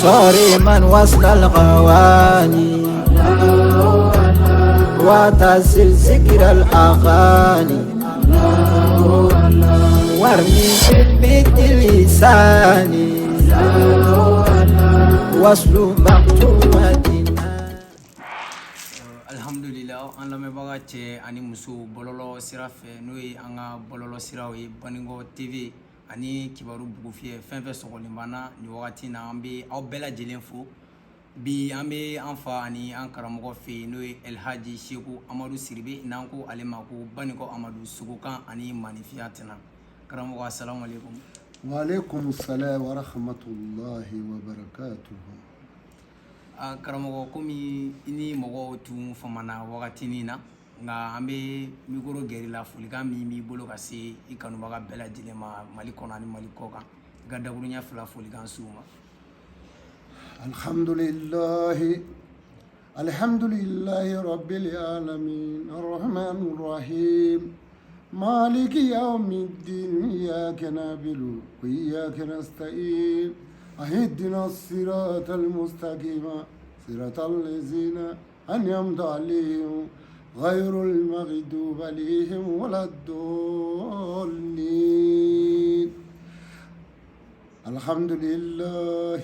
صارما وسط الغواني وتسل ذكر الأغاني وارمي بيت اللسان وصل مقتومة. Alhamdulila, an lamɛnbaga cɛ ani muso, bɔlɔlɔ sira fɛ, n'o ye an ka bɔlɔlɔ siraw ye, Banikɔ TV ani Kibaru Bugufiyɛ, fɛn fɛn sɔgɔlen b'an na nin wagati na, an bɛ aw bɛɛ lajɛlen fo. Bi, an bɛ an fa ani an karamɔgɔ fɛ yen, n'o ye Elhaji Seku Amadu Siribe, n'an ko ale ma ko Banikɔ Amadu, sogokan ani maninfiya tɛna. Karamɔgɔ, asalamu aleykum. Waaleykum salam wa rahmatulahi wa barakatuhu. A karamɔgɔ, komi i ni mɔgɔw tun famana wagatinin na, nka an bɛ micro gɛrɛ la. Folikan min b'i bolo ka se i kanubaga bɛɛ lajɛlen ma Mali kɔnɔ ani Mali kɔ kan, i ka dakuruɲɛ 2 folikan s'u ma. Alhamdulillahi, alhamdulillahi rabbil alamin, arrahman arrahim, maliki yawmiddin, iyyaka na'budu wa iyyaka nasta'in, ihdina siratal mustaqima, siratal ladzina an'amta alayhim, ghayril maghdubi alayhim waladdallin. Alhamdulillah.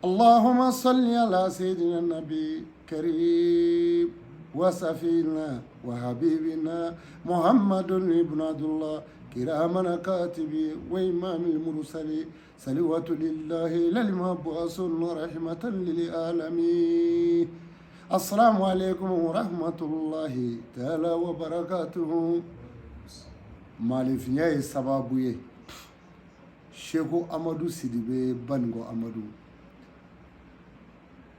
اللهم صل على سيدنا النبي كريم وسفينا وحبيبنا محمد بن عبد الله، كراما كاتبي وإمام المرسلين، صلوات لله للمبعوث رحمة للعالمين. السلام عليكم ورحمة الله تعالى وبركاته. Maalifinya ye sababu ye. Seku Amadu Sidibe, Banikɔ Amadu,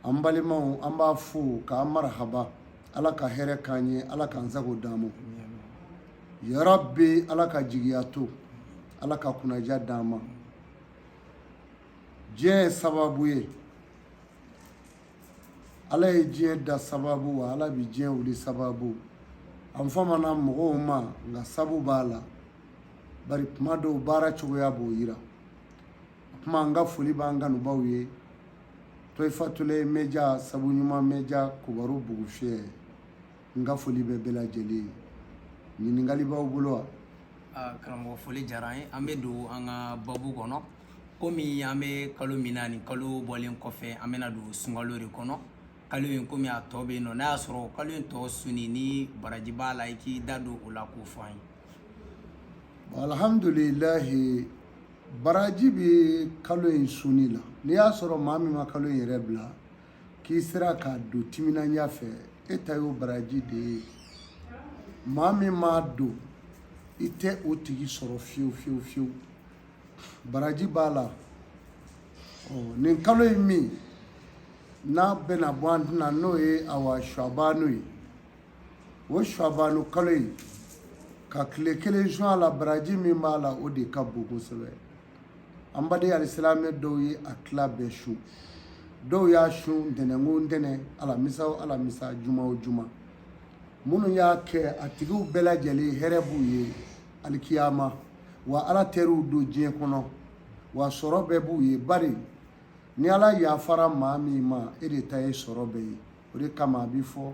an balimaw, an b'a fo k'an marahaba. Ala ka hɛrɛ k'an ye, Ala k'an sago d'an ma yarabi. Ala ka jigiya to, Ala ka kunnaja d'an ma. Diɲɛ ye sababu ye. Ala ye diɲɛ da sababu wa, Ala bi diɲɛ wuli sababu. An famana mɔgɔw ma, nka sabu b'a la, bari kuma dɔw baara cogoya b'o yira. O kuma, an ka foli b'an kanubaw ye. Toyifatule Media, sabu ɲuman media, Kibaru Bugufiyɛ, n ka foli bɛ bɛɛ lajɛlen ye. Ɲininkali b'aw bolo wa? Karamɔgɔ, foli diyara an ye. An bɛ don an ka babu kɔnɔ. Komi an bɛ kalo min na, nin kalo bɔlen kɔfɛ, an bɛna don sunkalo de kɔnɔ. Kalo in, komi a tɔ bɛ yen nɔ, n'a y'a sɔrɔ kalo in tɔ sunni ni baraji b'a la, i k'i da don o la k'o fɔ an ye. Alhamdulilahi, baraji bɛ kalo in sunni la. N'i y'a sɔrɔ maa min ma kalo in yɛrɛ bila, k'i sera k'a don timinandiya fɛ, e ta y'o baraji de ye. Maa min m'a don, i tɛ o tigi sɔrɔ fiyewu fiyewu fiyewu. Baraji b'a la. Ɔ, nin kalo in min n'a bɛna bɔ an tɛna, n'o ye awa Suabanu ye, o Suabanu kalo in, ka tile 1 sun a la, baraji min b'a la, o de ka bon kosɛbɛ. An baden alisilamɛ, dɔw ye a tila bɛɛ sun, dɔw y'a sun ntɛnɛn o ntɛnɛn, alamisa o alamisa, juma o juma. Minnu y'a kɛ, a tigiw bɛɛ lajɛlen hɛrɛ b'u ye alikiyama wa, Ala teriw don diɲɛ kɔnɔ wa, sɔrɔ bɛɛ b'u ye. Bari ni Ala yafara maa min ma, e de ta ye sɔrɔ bɛɛ ye. O de kama a bɛ fɔ: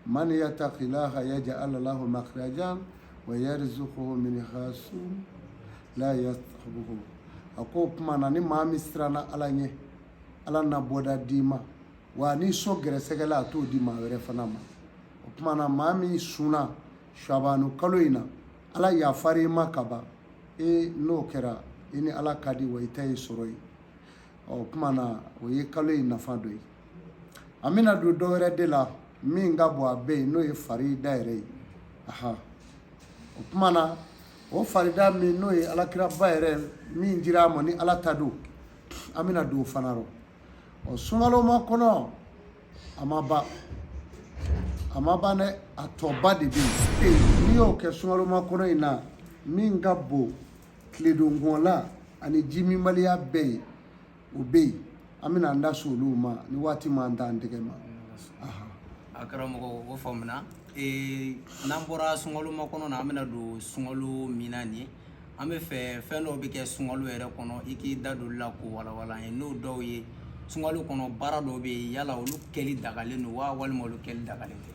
man yattaqillaha yaj'al lahu makhrajan wa yarzuquhu min haythu la yahtasib. A ko o tuma na, ni maa min siranna Ala ɲɛ, Ala na bɔda d'i ma wa, ni so gɛrɛsɛgɛ la, a t'o di maa wɛrɛ fana ma. O tuma na, maa min sunna Suabanu kalo in na, Ala yafara i ma ka ban. E n'o kɛra, i ni Ala ka di wa, i ta ye sɔrɔ ye. Ɔ, o tuma na, o ye kalo in nafa dɔ ye. An bɛna don dɔ wɛrɛ de la min ka bon a bɛɛ ye, n'o ye farida yɛrɛ ye. Aha, o tuma na, o farida min n'o ye alakiraba yɛrɛ min dira a ma ni Ala ta don, an bɛna don o fana rɔ. Ɔ, sunkaloma kɔnɔ, a ma ban, a ma ban dɛ, a tɔba de bɛ yen. N'i y'o kɛ sunkaloma kɔnɔ in na, min ka bon tiledonkɔnla ani jiminbaliya bɛɛ ye, o bɛ yen. An bɛna an da so olu ma ni waati m'an t'an tɛgɛ ma. A karamɔgɔ, o faamuna. N'an bɔra sunkalo makɔnɔ na, an bɛna don sunkalo min na nin ye, an bɛ fɛ fɛn dɔw bɛ kɛ sunkalo yɛrɛ kɔnɔ, i k'i da don olu la k'o walawala an ye. N'o dɔw ye Sunkalo kɔnɔ, baara dɔw bɛ yen, yala olu kɛli dagalen don wa, walima olu kɛli dagalen tɛ?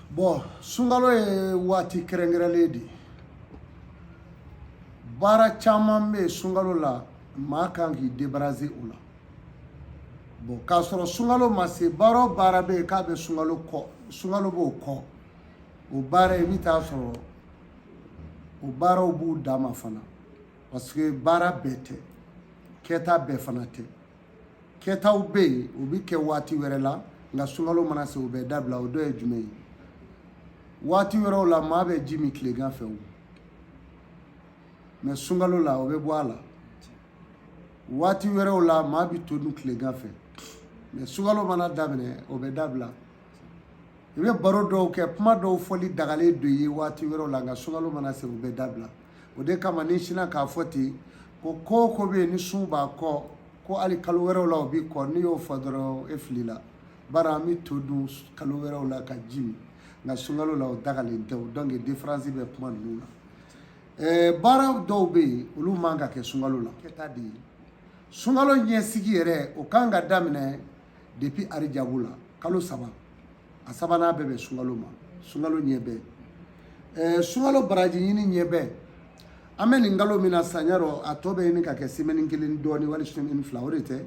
Bon, sunkalo ye waati kɛrɛnkɛrɛnlen de ye. Baara caman bɛ yen sunkalo la, maa kan k'i débarrasser o la. Bon, k'a sɔrɔ sunkalo ma se, baara o baara bɛ yen k'a bɛ sunkalo kɔ, sunkalo b'o kɔ, o baara i bɛ taa sɔrɔ o baaraw b'u dan ma fana, parce que baara bɛɛ tɛ kɛta, bɛɛ fana tɛ kɛtaw bɛ yen, o bɛ kɛ waati wɛrɛ la, nka sunkalo mana se, o bɛ dabila. O dɔ ye jumɛn ye? Waati wɛrɛw la, maa bɛ ji min tilegan fɛ o, mais sunkalo la, o bɛ bɔ a la. Waati wɛrɛw la, maa bɛ to dun tilegan fɛ, mais sunkalo mana daminɛ, o bɛ dabila. I bɛ baro dɔw kɛ, kuma dɔw fɔli dagalen don i ye waati wɛrɛw la, nka sunkalo mana se, o bɛ dabila. O de kama ni sinna k'a fɔ ten ko ko o ko bɛ yen ni sun b'a kɔ, ko hali kalo wɛrɛw la o b'i kɔ, n'i y'o fɔ dɔrɔn, e filila. Bari an bɛ to dun kalo wɛrɛw la ka ji min, nka sunkalo la, o dagalen tɛ o. Donc différence bɛ kuma ninnu na. Baara dɔw bɛ yen, olu man ka kɛ sunkalo la. Kɛta de ye sunkalo ɲɛsigi yɛrɛ, o kan ka daminɛ depuis arijabu la, kalo 3, a sabanan bɛɛ bɛ sunkalo ma. Sunkalo ɲɛ bɛɛ, sunkalo baraji ɲini ɲɛ bɛɛ. An bɛ nin kalo min na sisan, yarɔ a tɔ bɛ ɲini ka kɛ semaine kelen dɔɔni wali semaine 2, o de tɛ.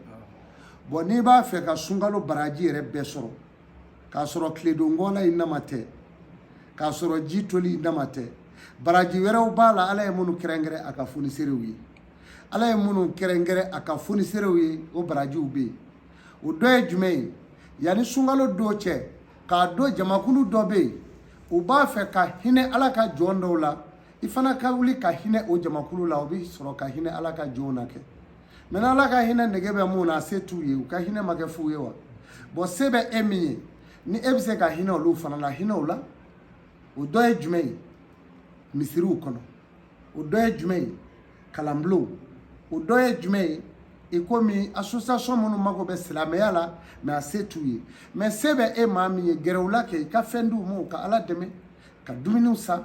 Bon, n'i b'a fɛ ka sunkalo baraji yɛrɛ bɛɛ sɔrɔ, k'a sɔrɔ tiledongɔla in nama tɛ, k'a sɔrɔ ji toli in nama tɛ, baraji wɛrɛw b'a la, Ala ye minnu kɛrɛnkɛrɛn a ka foniserew ye, Ala ye minnu kɛrɛnkɛrɛn a ka foniserew ye, o barajiw bɛ yen. O dɔ ye jumɛn ye? Yanni sunkalo don cɛ, k'a dɔn jamakulu dɔ bɛ yen, u b'a fɛ ka hinɛ Ala ka jɔn dɔw la, i fana ka wuli ka hinɛ o jamakulu la, o bɛ sɔrɔ ka hinɛ Ala ka jɔnw na kɛ. Mɛ Ala ka hinɛ nege bɛ mun na, a se t'u ye, u ka hinɛ ma kɛ fu ye wa. Bon, se bɛ e min ye, ni e bɛ se ka hinɛ olu fana la, hinɛ o la. O dɔ ye jumɛn ye? Misiriw kɔnɔ. O dɔ ye jumɛn ye? Kalanbulonw. O dɔ ye jumɛn ye? I komi association minnu mago bɛ silamɛya la, mais a se t'u ye, mais se bɛ e maa min ye, gɛrɛ u la kɛ, i ka fɛn d'u ma, u ka Ala dɛmɛ ka dumuniw san,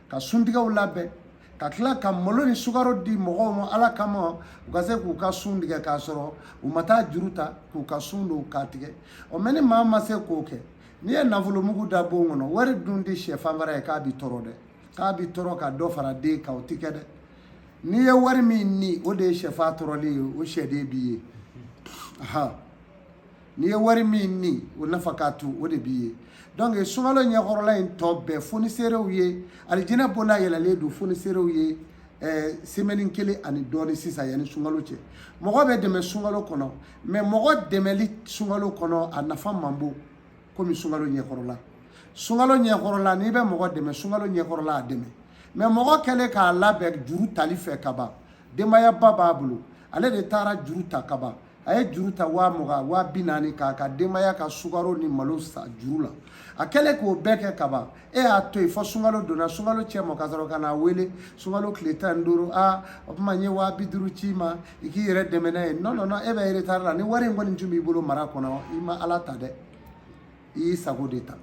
ka suntigɛw labɛn, ka tila ka malo ni sukaro di mɔgɔw ma Ala kama, u ka se k'u ka sun tigɛ k'a sɔrɔ u ma taa juru ta, k'u ka sun don k'a tigɛ. Ɔ, mais ni maa ma se k'o kɛ, n'i ye nafolomugu da bon kɔnɔ, wari dun tɛ sɛfan fara ye k'a bi tɔɔrɔ dɛ, k'a bi tɔɔrɔ ka dɔ fara den kan, o ti kɛ dɛ. N'i ye wari min ni, o de ye sɛfan tɔɔrɔlen ye, o sɛden b'i ye. Aha, n'i ye wari min ni, o nafa k'a tu, o de b'i ye. Donc sunkalo ɲɛkɔrɔla in tɔ bɛɛ, foniserew ye, alijinɛ bonda yɛlɛlen don foniserew ye. Semaine kelen ani dɔɔni sisan yanni sunkalo cɛ, mɔgɔ bɛ dɛmɛ sunkalo kɔnɔ, mais mɔgɔ dɛmɛli sunkalo kɔnɔ, a nafa man bon komi sunkalo ɲɛkɔrɔla. Sunkalo ɲɛkɔrɔla, n'i bɛ mɔgɔ dɛmɛ sunkalo ɲɛkɔrɔla, a dɛmɛ. Mais mɔgɔ kɛlen k'a labɛn juru tali fɛ kaban, denbayaba b'a bolo, ale de taara juru ta kaban, a ye juru ta 20 000, 40 000, k'a ka denbaya ka sukaro ni malo san juru la. A kɛlen k'o bɛɛ kɛ kaban, e y'a to yen fɔ sunkalo donna, sunkalo cɛ ma ka sɔrɔ ka n'a wele sunkalo tile 15, aa, o tuma n ye 50 000 ci ma, i k'i yɛrɛ dɛmɛ n'a ye. Non, non, non, e bɛ retard la. Ni wari in kɔni tun b'i bolo mara kɔnɔ, i ma Ala ta dɛ, i y'i sago de ta.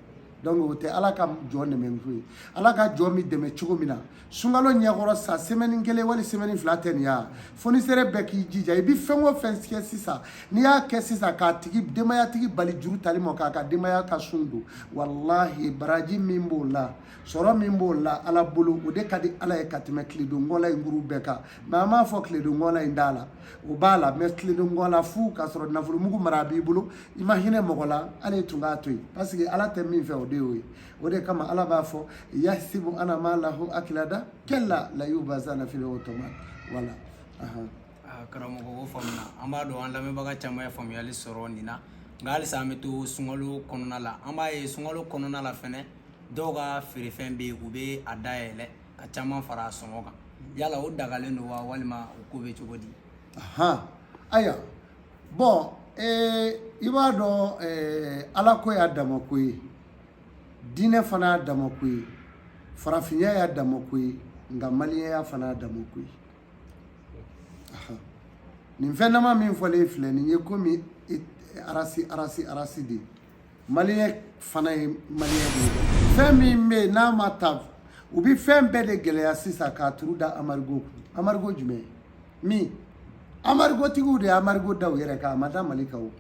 Donc o tɛ Ala ka jɔn dɛmɛ ko ye. Ala ka jɔn bɛ dɛmɛ cogo min na sunkalo ɲɛkɔrɔ sa, semaine kelen wali semaine 2 tɛ nin ya, fonisere bɛɛ k'i jija, i bɛ fɛn o fɛn kɛ sisan, n'i y'a kɛ sisan k'a tigi denbayatigi bali juru tali ma, k'a ka denbaya ka sun don, walahi, baraji min b'o la, sɔrɔ min b'o la Ala bolo, o de ka di Ala ye ka tɛmɛ tiledongɔla in kuru bɛɛ kan. Mais an b'a fɔ tiledongɔla in t'a la, o b'a la, mais tiledongɔla fu k'a sɔrɔ nafolomugu mara a b'i bolo, i ma hinɛ mɔgɔ la, hali e tun k'a to yen, parce que Ala tɛ min fɛ, o de y'o ye. O de kama Ala b'a fɔ yahsibu anna malahu akhlada kalla layunbazanna fil hutama. Voilà. Karamɔgɔ, o faamuna. An b'a dɔn an lamɛnbaga caman ye faamuyali sɔrɔ nin na. Nka halisa an bɛ to sunkalo kɔnɔna la. An b'a ye sunkalo kɔnɔna la fɛnɛ, dɔw ka feerefɛn bɛ yen, u bɛ a dayɛlɛ ka caman fara a sɔngɔ kan. Yala o dagalen don wa, walima o ko bɛ cogo di? Ayiwa, bon, i b'a dɔn, Ala ko y'a dama ko ye, diinɛ fana y'a dama ko ye, farafinya y'a dama ko ye, nka maliyɛnya fana y'a dama ko ye. Nin fɛn dama min fɔlen filɛ nin ye, komi arasi arasi arasi de ye, maliyɛn fana ye maliyɛn de ye. Fɛn min bɛ yen n'a ma ta, u bɛ fɛn bɛɛ de gɛlɛya sisan k'a turu da embargo kun. Embargo jumɛn? Min Embargotigiw de ye embargo da u yɛrɛ kan, a ma da Mali kan. O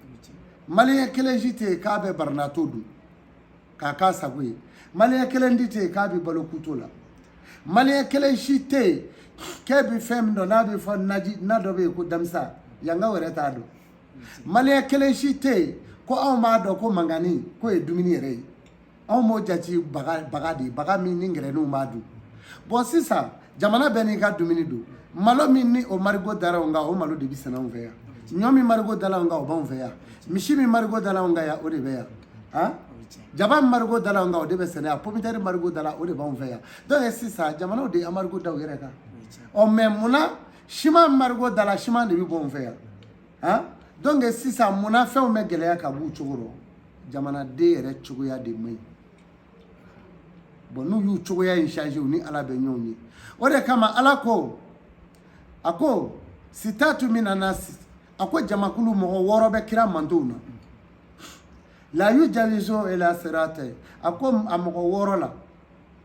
maliyɛn kelen si tɛ yen k'a bɛ baranato dun k'a k'a sago ye. Maliyɛn kelen di tɛ yen k'a bɛ balo kuto la. Maliyɛn kelen si tɛ yen k'e bɛ fɛn min dɔn n'a bɛ fɔ naji na dɔ bɛ yen ko damisa, yankaw yɛrɛ t'a dɔn. Maliyɛn kelen si tɛ yen ko anw b'a dɔn ko mangani k'o ye dumuni yɛrɛ ye. Anw b'o jate baga baga de ye, baga min ni ngɛrɛninw b'a dun. Bon, sisan jamana bɛɛ n'i ka dumuni don. Malo min ni o marigot dara anw kan, o malo de bɛ sɛnɛ anw fɛ yan. Ɲɔ min marigot dara anw kan, o b'anw fɛ yan. Misi min marigot dara anw kan yan, o de bɛ yan. Han, jaba min marigot dara anw kan, o de bɛ sɛnɛ yan. Pomme de terre marigot dara, o de b'anw fɛ yan. Donc sisan jamanaw de ye embargo da u yɛrɛ kan. Ɔ, mais munna siman marigot dara, siman de bɛ bɔ anw fɛ yan? Han, donc sisan munna fɛnw bɛ gɛlɛya ka b'u cogo rɔ? Jamanaden yɛrɛ cogoya de man ɲi. Bon, n'u y'u cogoya in changer, u ni Ala bɛ ɲɔgɔn ye. O de kama Ala ko, a ko sitatu mina nasi, a ko jamakulu mɔgɔ wɔɔrɔ bɛ kira mantonw na, la yujawizu ila sirate. A ko a mɔgɔ wɔɔrɔ la,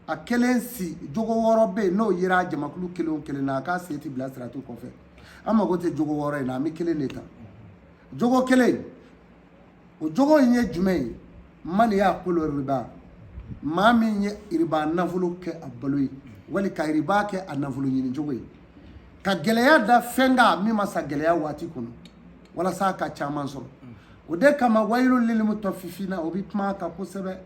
a kelen si jogo wɔɔrɔ bɛ yen, n'o yera jamakulu kelen o kelen na, a k'a sen ti bila siratu kɔfɛ. An mago tɛ jogo wɔɔrɔ in na, an bɛ kelen de ta. Jogo kelen, o jogo in ye jumɛn ye? Man yakulu riba, maa min ye riba nafolo kɛ a balo ye, wali ka riba kɛ a nafolo ɲini cogo ye, ka gɛlɛya da fɛn kan min ma sa gɛlɛya waati kɔnɔ walasa ka caman sɔrɔ. O de kama wayilu lilimutɔfifina, o bɛ kuma a kan kosɛbɛ.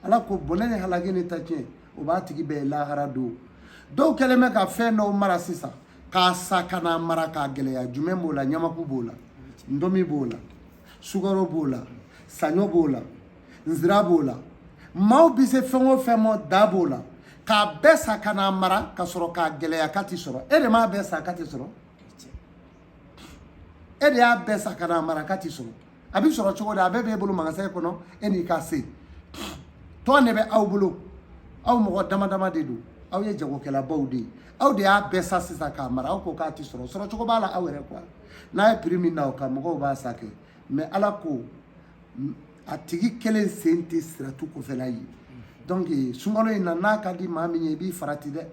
Ala ko bɔnɛ ni halaki ni tatiɲɛ, o b'a tigi bɛɛ ye lahara don. Dɔw kɛlen bɛ ka fɛn dɔw mara sisan, k'a sa ka n'a mara k'a gɛlɛya. Jumɛn b'o la? Ɲamaku b'o la, ndomi b'o la, sukaro b'o la, saɲɔ b'o la, nzira b'o la. Maaw bɛ se fɛn o fɛn ma, da b'o la, k'a bɛɛ sa ka n'a mara ka sɔrɔ k'a gɛlɛya k'a ti sɔrɔ. E de m'a bɛɛ sa k'a ti sɔrɔ? E de y'a bɛɛ sa ka n'a mara k'a ti sɔrɔ. A bɛ sɔrɔ cogo di? A bɛɛ b'e bolo magasin kɔnɔ, e n'i ka se tɔn de bɛ aw bolo. Aw mɔgɔ dama dama de don, aw ye jagokɛlabaw de ye. Aw de y'a bɛɛ sa sisan k'a mara, aw ko k'a ti sɔrɔ. Sɔrɔ cogo b'a la aw yɛrɛ quoi. N'a ye prix min da o kan, mɔgɔw b'a sa kɛ. Mais Ala ko a tigi kelen sen tɛ siratu kɔfɛla ye. Donc sunkalo in na, n'a ka di maa min ye, i b'i farati dɛ.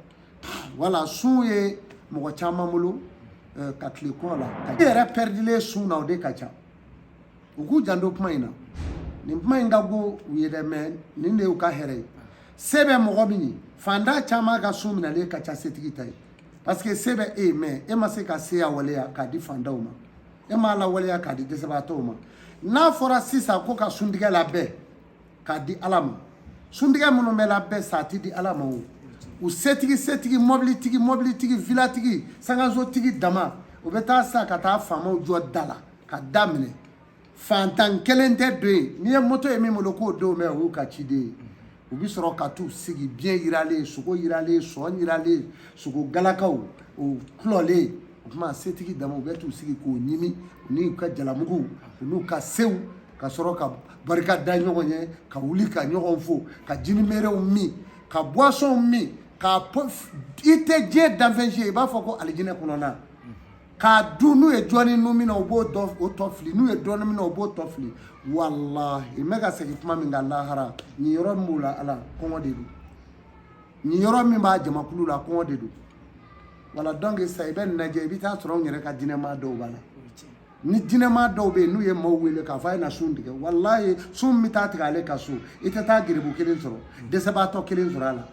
Wala sun ye mɔgɔ caman bolo ka tile kɔn la i yɛrɛ pɛridilen sun na, o de ka ca. U k'u janto kuma in na. Nin kuma in ka go u ye dɛ, mais nin de y'u ka hɛrɛ ye. Se bɛ mɔgɔ min ye, fantan caman ka sun minɛlen ka ca setigi ta ye, parce que se bɛ e ye, mais e ma se ka se ya waleya k'a di fantanw ma, e m'a lawaleya k'a di dɛsɛbaatɔw ma. N'a fɔra sisan ko ka suntigɛ labɛn k'a di Ala ma, suntigɛ minnu bɛ labɛn sa, a ti di Ala ma. O u setigi setigi, mɔbilitigi mɔbilitigi, vilatigi, sangasotigi dama, o bɛ taa sa ka taa faamaw jɔ da la ka da minɛ. Fantan kelen tɛ don yen. N'i ye moto ye min bolo k'o denw bɛ, o y'u ka ciden ye. U bɛ sɔrɔ ka t'u sigi, biɲɛ yiralen, sogo yiralen, sɔn yiralen, sogo galakaw o kulɔlen. O tuma setigi dama, u bɛ t'u sigi k'o ɲimi, u n'u ka jalamuguw, u n'u ka sew, ka sɔrɔ ka barika da ɲɔgɔn ye, ka wuli ka ɲɔgɔn fo, ka jinimerew min, ka boisson min, ka i tɛ diɲɛ danfɛn si ye i b'a fɔ ko alijinɛ kɔnɔna k'a dun. N'u ye jɔnni nun min na, u b'o dɔ o tɔ fili. N'u ye dɔɔni min na, u b'o tɔ fili. Walahi, n bɛ ka segin kuma min kan, lahara nin yɔrɔ min b'o la, Ala kɔngɔ de don. Nin yɔrɔ min b'a jamakulu la, kɔngɔ de don. Wala, donc sisan i bɛ nin lajɛ, i bɛ taa sɔrɔ anw yɛrɛ ka diinɛmaa dɔw b'a la. Ni diinɛmaa dɔw bɛ yen, n'u ye maaw wele k'a fɔ a ye na sun tigɛ, walahi, sun bɛ taa tigɛ ale ka so, i tɛ taa geribu kelen sɔrɔ, dɛsɛbaatɔ kelen sɔrɔ a la.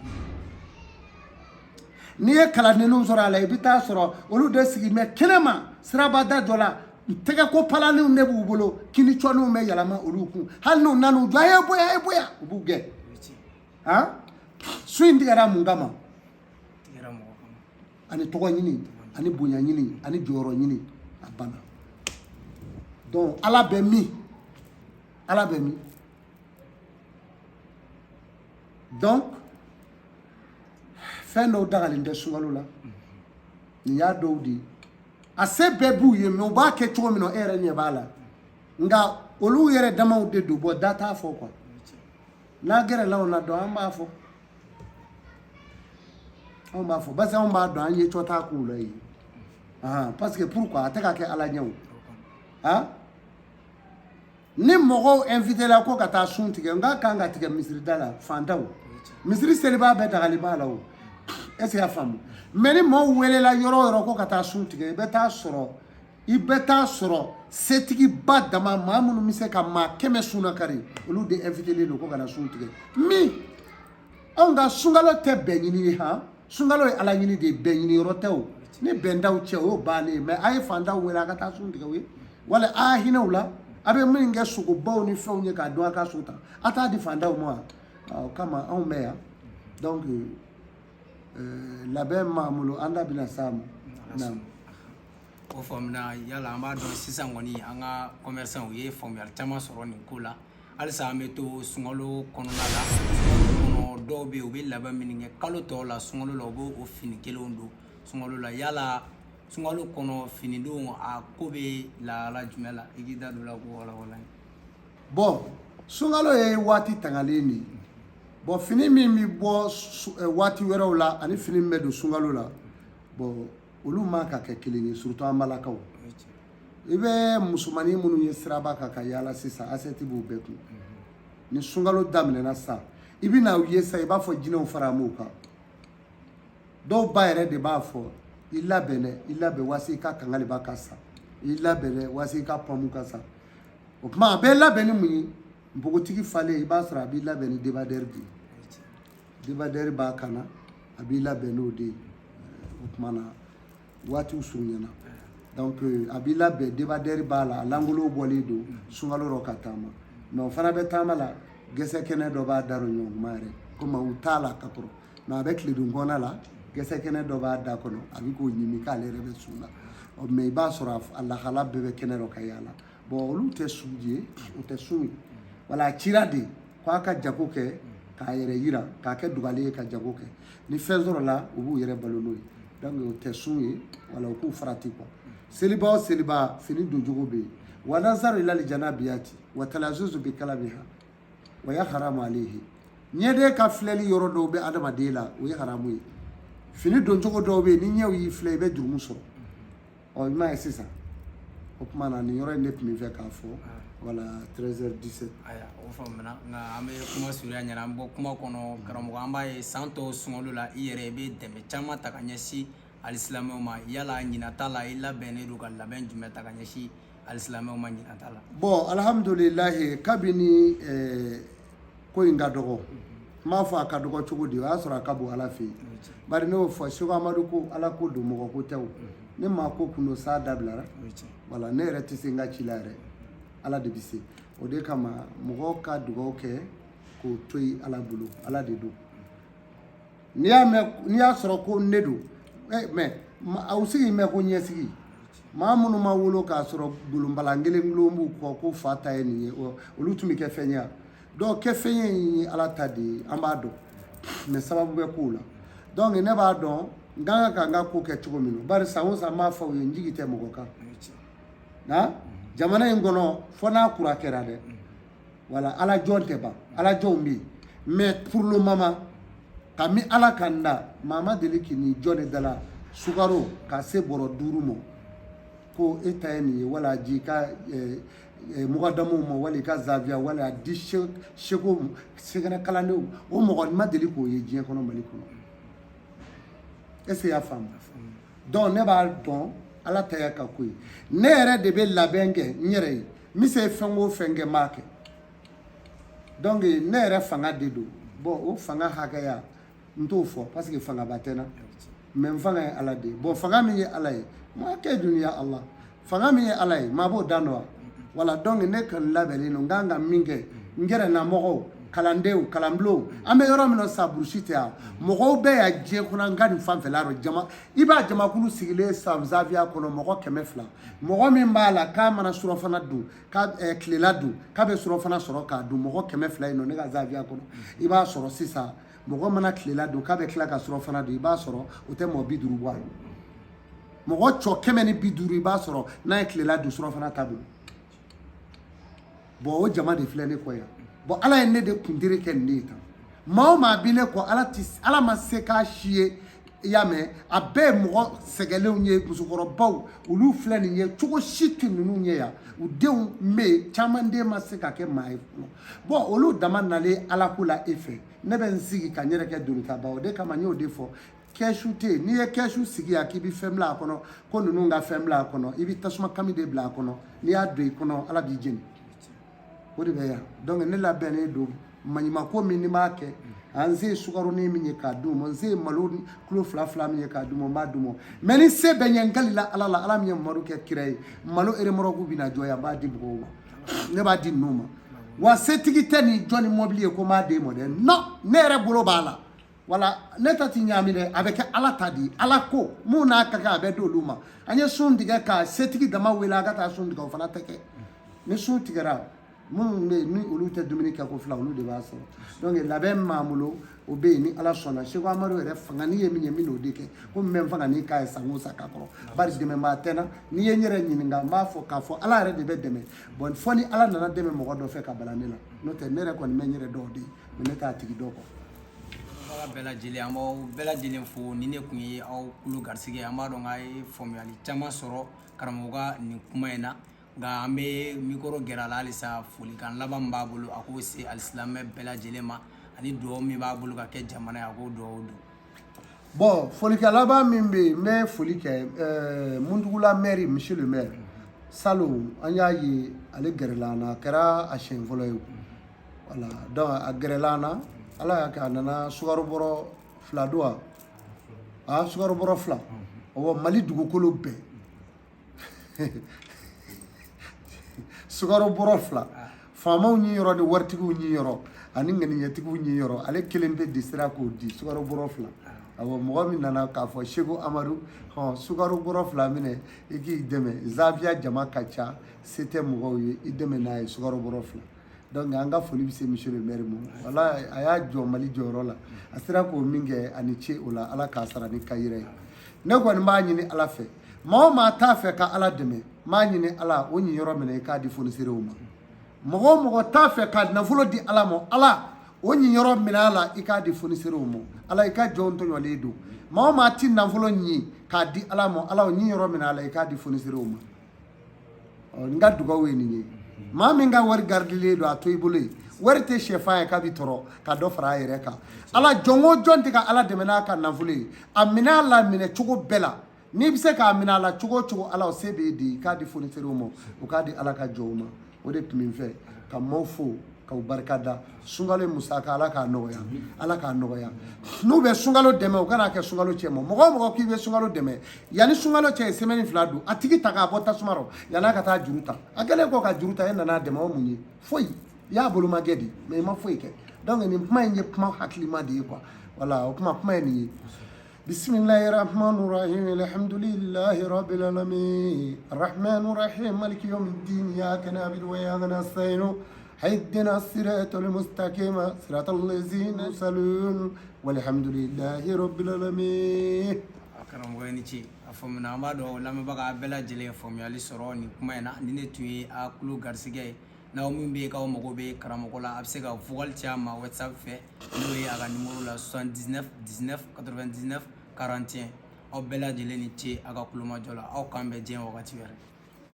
N'i ye kalandenninw sɔrɔ a la, i bɛ taa sɔrɔ olu de sigi bɛ kɛnɛma sirabada dɔ la, tɛgɛ ko palaninw de b'u bolo, kini cɔninw bɛ yɛlɛma olu kun. Hali n'u nan'u jɔ, a ye bonya, a ye bonya, u b'u gɛn. Han, sun in tigɛra mun kama? Ani tɔgɔ ɲini, ani bonya ɲini, ani jɔyɔrɔ ɲini, a banna. Donc Ala bɛ min? Ala bɛ min? Donc fɛn dɔw dagalen tɛ sunkalo la. Nin y'a dɔw de ye. A se bɛɛ b'u ye, mais u b'a kɛ cogo min na, e yɛrɛ ɲɛ b'a la. Nka olu yɛrɛ damaw de don. Bɔ da t'a fɔ quoi. N'a gɛrɛla o na dɔn, an b'a fɔ, anw b'a fɔ, parce que anw b'a dɔn, an ye cɔ t'a k'u la yen. Parce que pourquoi a tɛ ka kɛ Ala ɲɛ o? Han, ni mɔgɔw invité la ko ka taa sun tigɛ, n k'a kan ka tigɛ misiri da la, fantanw misiri seliba bɛɛ dagali b'a la. O Est ce que y'a faamu? Mais ni maaw welela yɔrɔ o yɔrɔ ko ka taa sun tigɛ, i bɛ taa sɔrɔ setigiba dama, maa minnu bɛ se ka maa 100 sun kari, olu de invité don ko ka na sun tigɛ. Min anw ka sunkalo tɛ bɛn ɲini ye, han, sunkalo ye ala ɲini de ye, bɛn ɲini yɔrɔ tɛ. O ni bɛn t'aw cɛ, o y'o bannen ye. Mais a ye fantanw wele a ka taa sun tigɛ u ye, wala a y'a hinɛ u la. A bɛ min kɛ sogobaw ni fɛnw ye k'a dun, a ka so ta, a t'a di fantanw ma wa? O kama anw bɛ yan. Donc labɛn m'an bolo, an da bɛna s'a ma. Naam. O faamuna. Yala an b'a dɔn sisan kɔni, an ka commerçant u ye faamuyali caman sɔrɔ nin ko la. Halisa an bɛ to sunkalo kɔnɔna la. Sunkalo kɔnɔ, dɔw bɛ yen, u bɛ labɛn minnu kɛ kalo tɔw la, sunkalo la u b'o o fini kelenw don sunkalo la. Yala sunkalo kɔnɔ finidon, a ko bɛ lahala jumɛn la? I k'i da don o la k'o walawala. Bon, sunkalo ye waati tangalen de ye. Bon, fini min bɛ bɔ waati wɛrɛw la ani fini min bɛ don sunkalo la, bon, olu man ka kɛ kelen ye, surtout an balakaw. I bɛ musomanin minnu ye siraba kan ka yaala sisan, assiette b'u bɛɛ kun. Ni sunkalo daminɛna sisan, i bɛ na u ye sisan, i b'a fɔ jinɛw fara m'u kan. Dɔw ba yɛrɛ de b'a fɔ: i labɛn dɛ, i labɛn waasi i ka kangaliba ka sa, i labɛn dɛ waasi i ka pɔmu ka sa. O tuma a bɛɛ labɛn ni mun ye? Npogotigi falen, i b'a sɔrɔ a b'i labɛn ni débardeur de ye. Débardeur b'a kana, a b'i labɛn n'o de ye. O tuma na waatiw surunyana, donc a b'i labɛn, débardeur b'a la, a langolo bɔlen don sunkalo rɔ ka taama. Mais o fana bɛ taama la, gɛsɛ kɛnɛ dɔ b'a da rɔ ɲɔgɔn yɛrɛ komi u t'a la ka kɔrɔ, mais a bɛ tiledon kɔnɔna la, gɛsɛ kɛnɛ dɔ b'a da kɔnɔ, a bɛ k'o ɲimi k'ale yɛrɛ bɛ sun na. Ɔ, mais i b'a sɔrɔ a lahala bɛɛ bɛ kɛnɛ rɔ ka yaala. Bon, olu tɛ sun ye, o tɛ sun ye. Wala a cira de ko a ka jago kɛ k'a yɛrɛ yira, k'a kɛ dugalen ye ka jago kɛ. Ni fɛn sɔrɔla, u b'u yɛrɛ balo n'o ye. Donc o tɛ sun ye, wala u k'u farati quoi. Seliba o seliba, fini doncogo bɛ yen. Wa nazaru ilal janabiyati wa talazuzu bi kalamiha wa ya haramu alayhi. Ɲɛden ka filɛli yɔrɔ dɔw bɛ adamaden la, o ye haramu ye. Fini doncogo dɔw bɛ yen, ni ɲɛw y'i filɛ, i bɛ jurumu sɔrɔ. Ɔ, i m'a ye sisan. O tuma na nin yɔrɔ in de tun bɛ fɛ k'a fɔ. Voilà, 13h17. Ayiwa, o faamuna. Nka an bɛ kuma surunya ɲɛna, an bɔ kuma kɔnɔ. Karamɔgɔ, an b'a ye san tɔw sunkalo la, i yɛrɛ i bɛ dɛmɛ caman ta ka ɲɛsin alisilamɛw ma. Yala ɲinan ta la, i labɛnnen don ka labɛn jumɛn ta ka ɲɛsin alisilamɛw ma ɲinan ta la? Bon, alhamdulilahi, kabini ko in ka dɔgɔ, n b'a fɔ a ka dɔgɔ cogo di? O y'a sɔrɔ a ka bon Ala fɛ yen. Bari ne y'o fɔ, Seko Amadu ko Ala ko don, mɔgɔ ko tɛ. O ni maa ko kun don, sa dabilara. Wala ne yɛrɛ tɛ se n ka ci la yɛrɛ, Ala de bɛ se. O de kama mɔgɔw ka dugawu kɛ k'o to yen Ala bolo, Ala de don. N'i y'a mɛn, n'i y'a sɔrɔ ko ne don, mais aw sigi mɛn ko ɲɛsigi. Maa minnu ma wolo k'a sɔrɔ golonbalan kelen gulon b'u kɔ ko fa ta ye nin ye, olu tun bɛ kɛ fɛn ye wa? Donc kɛ fɛn ye, ye Ala ta de ye, an b'a dɔn, mais sababu bɛ kow la. Donc ne b'a dɔn n ka kan ka n ka ko kɛ cogo min na. Bari san o san n b'a fɔ aw ye, n jigi tɛ mɔgɔ kan. Han, jamana in kɔnɔ, fɔ n'a kura kɛra dɛ. Wala Ala jɔn tɛ ban, Ala jɔnw bɛ yen. Mais pour le moment, kami Ala ka n da, maa ma deli k'i ni jɔn de da la sukaro ka se bɔrɔ 5 ma ko e ta ye nin ye, wala ji ka mugadamuw ma, wala i ka zaviya, wala a di seko sɛgɛnɛ kalandenw. O mɔgɔ ma deli k'o ye diɲɛ kɔnɔ, Mali kɔnɔ. Est ce que i y'a faamu? Donc ne b'a dɔn Ala ta y'a ka ko ye. Ne yɛrɛ de bɛ labɛn kɛ n yɛrɛ ye. N bɛ se fɛn o fɛn kɛ, n b'a kɛ. Donc ne yɛrɛ fanga de don. Bon, o fanga hakɛya, n t'o fɔ parce que fangaba tɛ n na, mais n fanga ye Ala de ye. Bon, fanga min ye Ala ye, maa kɛ dunuya Allah, fanga min ye Ala ye, maa b'o dan dɔn wa? Voilà, donc ne kɔni labɛnnen don. N kan ka min kɛ n yɛrɛ na, mɔgɔw, kalandenw, kalanbulonw, an bɛ yɔrɔ min na sisan, burusi tɛ yan, mɔgɔw bɛ yan diɲɛ kɔnɔ. An ka nin fanfɛla rɔ, jama, i b'a jamakulu sigilen san zaviya kɔnɔ, mɔgɔ 200. Mɔgɔ min b'a la k'a mana surɔfana dun, k'a tilela dun, k'a bɛ surɔfana sɔrɔ k'a dun, mɔgɔ 200 yen nɔ ne ka zaviya kɔnɔ, i b'a sɔrɔ sisan mɔgɔ mana tilela dun k'a bɛ tila ka surɔfana dun, i b'a sɔrɔ o tɛ mɔgɔ 50 bɔ a la. Mɔgɔ cɔ 150, i b'a sɔrɔ n'a ye tilela dun, surɔfana t'a bolo. Bon, o jama de filɛ ne kɔ yan. Bon, Ala ye ne de kuntiri kɛ nin de ye tan. Maa o maa bi ne kɔ, Ala ti Ala ma se k'a si ye. I y'a mɛn, a bɛɛ ye mɔgɔ sɛgɛnlenw ye, musokɔrɔbaw. Olu filɛ nin ye, cogo si tɛ ninnu ye yan. U denw bɛ yen, caman den ma se ka kɛ maa ye fɔlɔ. Bon, olu dama nalen Ala ko la e fɛ, ne bɛ n sigi ka n yɛrɛ kɛ donitaba. O de kama n y'o de fɔ. Kɛsu tɛ yen. N'i ye kɛsu sigi yan k'i bɛ fɛn bila a kɔnɔ, ko ninnu ka fɛn bila a kɔnɔ, i bɛ tasuma kami de bila a kɔnɔ. N'i y'a don i kɔnɔ, Ala b'i jeni. O de bɛ yan. Donc ne labɛnnen don maɲumanko min ni b'a kɛ, an se ye sukaronin min ye k'a d'u ma, n se ye malo kilo fila fila min ye k'a d'u ma, n b'a d'u ma. Mais ni se bɛ n ye, n kalila Ala la, Ala min ye Mamadu kɛ kira ye, malo eremɔrɔku bɛna jɔ yan, n b'a di mɔgɔw ma, ne b'a di ninnu ma. Wa setigi tɛ nin jɔ ni mɔbili ye ko n b'a d'e ma dɛ. Non, ne yɛrɛ bolo b'a la. Wala ne ta ti ɲaami dɛ, a bɛ kɛ Ala ta di. Ala ko mun n'a ka kan, a bɛ d'olu ma. An ye sun tigɛ ka setigi dama wele a ka taa sun tigɛ, o fana tɛ kɛ. Ni sun tigɛra, minnu bɛ yen ni olu tɛ dumuni kɛ ko fila, olu de b'a sɔrɔ. Donc labɛn min b'an bolo, o bɛ yen. Ni Ala sɔnna, Seko Amadu yɛrɛ fangani ye min ye, n bɛ n'o de kɛ. Komi n bɛ n fangani k'a ye san o san ka kɔrɔ, bari dɛmɛbaa tɛ n na. N'i ye n yɛrɛ ɲininka, n b'a fɔ k'a fɔ Ala yɛrɛ de bɛ dɛmɛ. Bon, fɔ ni Ala nana dɛmɛ mɔgɔ dɔ fɛ ka bala ne la, n'o tɛ ne yɛrɛ kɔni bɛ n yɛrɛ dɔw de ye, mais ne t'a tigi dɔn quoi. Baga bɛɛ lajɛlen, an b'aw bɛɛ lajɛlen fo. Ni ne tun ye aw kulo garisɛgɛ, an b'a dɔn k'a ye faamuyali caman sɔrɔ karamɔgɔ ka nin kuma in na. Nka an bɛ mikoro gɛrɛ a la halisa. Folikan laban min b'a bolo, a k'o se alisilamɛ bɛɛ lajɛlen ma, ani dugawu min b'a bolo ka kɛ jamana ye, a k'o dugawu don. Bon, folikan laban min bɛ yen, n bɛ foli kɛ Mundugula maire, monsieur le maire. Salon an y'a ye ale gɛrɛla an na, a kɛra a siɲɛ fɔlɔ ye. Voilà, donc a gɛrɛla an na, Ala y'a kɛ a nana sukaro bɔrɔ fila don wa, a sukaro bɔrɔ fila. Ɔwɔ, Mali dugukolo bɛɛ sukaro bɔrɔ fila, faamaw ɲi yɔrɔ ni waritigiw ɲi yɔrɔ ani ŋaniɲɛtigiw ɲi yɔrɔ, ale kelen pe de sera k'o di, sukaro bɔrɔ fila. Awɔ, mɔgɔ min nana k'a fɔ Seko Amadu, hɔn, sukaro bɔrɔ fila minɛ i k'i dɛmɛ, zawiya jama ka ca, se tɛ mɔgɔw ye, i dɛmɛ n'a ye, sukaro bɔrɔ fila. Donc an ka foli bɛ se monsieur le maire ma. Wala a y'a jɔ Mali jɔyɔrɔ la, a sera k'o min kɛ, a ni ce o la, Ala k'a sara ni kayira ye. Ne kɔni b'a ɲini Ala fɛ, maa o maa t'a fɛ ka Ala dɛmɛ, n b'a ɲini Ala o ɲiyɔrɔ minɛ i k'a di foniserew ma. Mɔgɔ o mɔgɔ t'a fɛ ka nafolo di Ala ma, Ala o ɲiyɔrɔ minɛ a la i k'a di foniserew ma. Ala i ka jɔnw tɔɲɔlen don. Maa o maa ti nafolo ɲi k'a di Ala ma, Ala o ɲiyɔrɔ minɛ a la i k'a di foniserew ma. N ka dugawu ye nin ye. Maa min ka wari garidilen don, a to i bolo yen. Wari tɛ sɛfan ye k'a bɛ tɔrɔ ka dɔ fara a yɛrɛ kan. Ala, jɔn o jɔn tɛ ka Ala dɛmɛ n'a ka nafolo ye, a minɛ a la minɛ cogo bɛɛ la. N'i bɛ se k'a minɛ a la cogo o cogo, Ala o se b'e de ye, i k'a di foniserew ma, o k'a di Ala ka jɔnw ma. O de tun bɛ n fɛ ka maaw fo k'u barika da. Sunkalo musaka, Ala k'a nɔgɔya, Ala k'a nɔgɔya. N'u bɛ sunkalo dɛmɛ, u kana kɛ sunkalo cɛ ma. Mɔgɔ o mɔgɔ k'i bɛ sunkalo dɛmɛ, yanni sunkalo cɛ ye semaine fila don, a tigi ta k'a bɔ tasuma rɔ yann'a ka taa juru ta. A kɛlen kɔ ka juru ta, e nana dɛmɛ, o mun ye? Foyi. I y'a bolomagɛ de, mais i ma foyi kɛ. Donc nin kuma in ye kuma hakilima de ye quoi. Voilà, o kuma ye nin ye. بسم الله الرحمن الرحيم، الحمد لله رب العالمين، الرحمن الرحيم، مالك يوم الدين، إياك نعبد وإياك نستعين، اهدنا الصراط المستقيم، صراط الذين يصلون، والحمد لله رب العالمين. Karamɔgɔ ye ni ce. A faamuna. An b'a dɔn lamɛnbaga bɛɛ lajɛlen ye faamuyali sɔrɔ nin kuma in na. Ni ne tun ye a kulo garisɛgɛ ye, n'aw min bɛ yen k'aw mago bɛ karamɔgɔ la, a bɛ se ka vocal ci a ma WhatsApp fɛ, n'o ye a ka numéro la 79 19 99 41. Aw bɛɛ lajɛlen ni ce a ka kulomajɔ la. Aw k'an bɛn diɲɛ wagati wɛrɛ.